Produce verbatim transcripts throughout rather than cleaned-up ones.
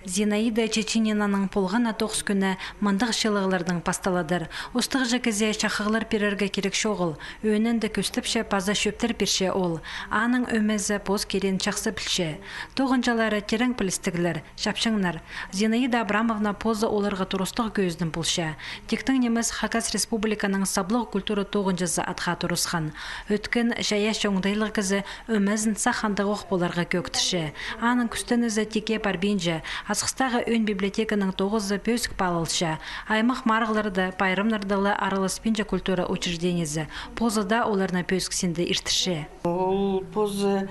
Зинаида Чеченинаның полған на тоғыс кӱні мындағ чыылығлардаң пасталадыр. Устағҷы кізее чахығлар пирерге кирек чоғыл. Ӧӧнінде кӧстепче паза чӧптер пирче ол. Аның ӧмезі пос кирегін чахсы пілче. Тоғынҷылары тирең пілістіглер, чапчаңнар. Зинаида Абрамовна позы оларға турыстығ кӧзідім полча. Тиктең нимес Хакас Республиканың саблығ культура тоғынҷызы атха турысхан. Ӧткін, чайаачы оңдайлығ кізі ӧмезін сах андағох поларға кӧӧктірче. Аның кӱстенізі тикке парбинча. Асхыстағы ӧӧн библиотеканың тоғызы пӧзік паалалча. Аймах марығларда, пайрамнарда ла араласпинча культура учреждениезі. Позы даа оларны пӧзік синде иртірче. Ол позы,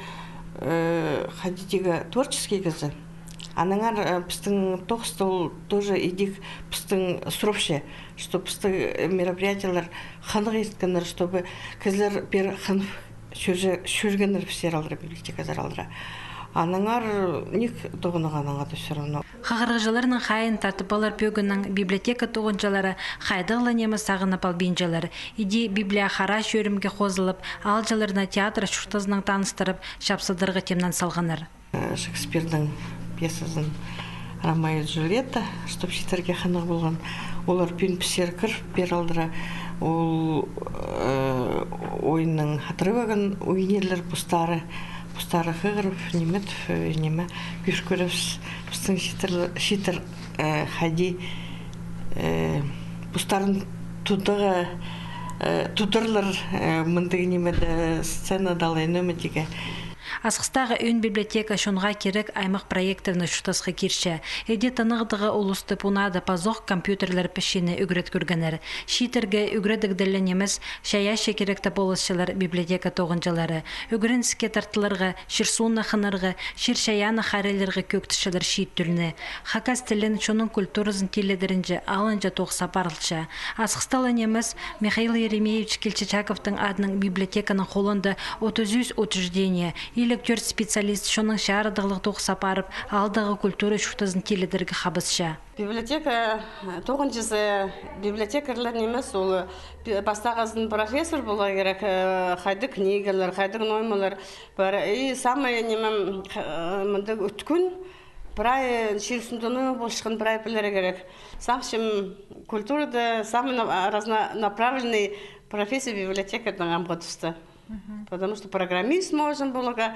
э, хайди тирге, творческий кізі. Аннаңар, э, пістің тоғыста ол тоже идӧк пістің сурапча, что пістің, э, мероприятиелер хынығ ирткеннер, чтобы кізілер пеер хынып чӧрче-, чӧргеннер піссер алдыра, библиотеказар алдыра. Аннаңар ниик тоғынарға анаңар да всё равно. Хығырығҷыларның хайиин тартып алар пӧгіннең библиотека тоғынҷылары хайдағ ла ниме сағынып албинчалар. Иди библиохара чӧрімге хозылып, аалҷыларны театр чуртазынаң таныстырып, чапсыдарға тимнен салғаннар. Шекспирдің пьесазын «Ромео и Джульетта», чтоб чииттерге хынығ полған. Олар пӱӱн піссер кір пеер алдыра. Ол, э, ойынның отрывогын ойнирлар постары. Постары хығырып, ниме, э, ниме, кӧр-, кӧрербіс. Пістің чииттер, чииттер, э, хайди, э, постарын тударға, э, тударлар, э, мындағ нимеде, сценада ла, ниме тирге. Асхыстағы ӧӧн библиотека чонға кирек аймах проекттерні чуртасха кирче. Иди тынағдағы улусты пу наада пазох компьютерлер пілчетінні ӱгрет кӧргеннер. Чииттерге ӱгредіг тілі нимес, чайаачы киректе полысчалар библиотека тоғынҷылары. Ӱгреніске тартыларға, чир-суунны хынарға, чир-чайаанны хайраллирға кӧӧктірчелер чиит тӱлні. Хакас тілін, чонның культуразын тилідерінҷе алынҷа тоғыс апарылча. Асхыста ла нимес, Михаил Еремеевич Кильчичаковтың адынаң библиотеканың холында отыс ӱс учреждение, илиг тӧрт специалист чоннаң чарыдығлығ тоғыс апарып, аалдағы культура чуртазын тилідерге хабысча. Библиотека, э, тоғынҷызы, библиотекарьлар нимес, ол пи-, пастағызын профессор поларға кирек, э, хайдағ книгалар, хайдағ ноймалар пар. И самое ниме, э, мындағ ӧткін, прай чир ӱстӱнде нойма полчатхан прай пілерге кирек. Сағынчам, культурада самый на-, разнонаправленный профессия библиотекарьның амғы туста. Потому что программист можем поларға,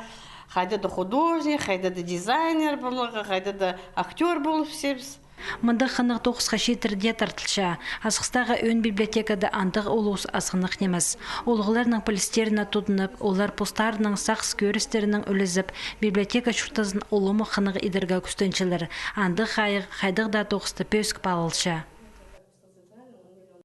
хайда да художник, хайда да дизайнер поларға, хайда да актёр полып сибіс. Мындағ хынығ тоғысха чииттерде тартылча. Асхыстағы ӧӧн библиотекада андағ улуғ азғаннығ нимес. Улуғларның пілістеріне тудынып, олар постарының сағыс кӧрістерінең ӱлезіп, библиотека чуртазын улуғ хынығ идерге кӱстенчелер. Андағ хайығ хайдағ даа тоғыста пӧзік паалалча.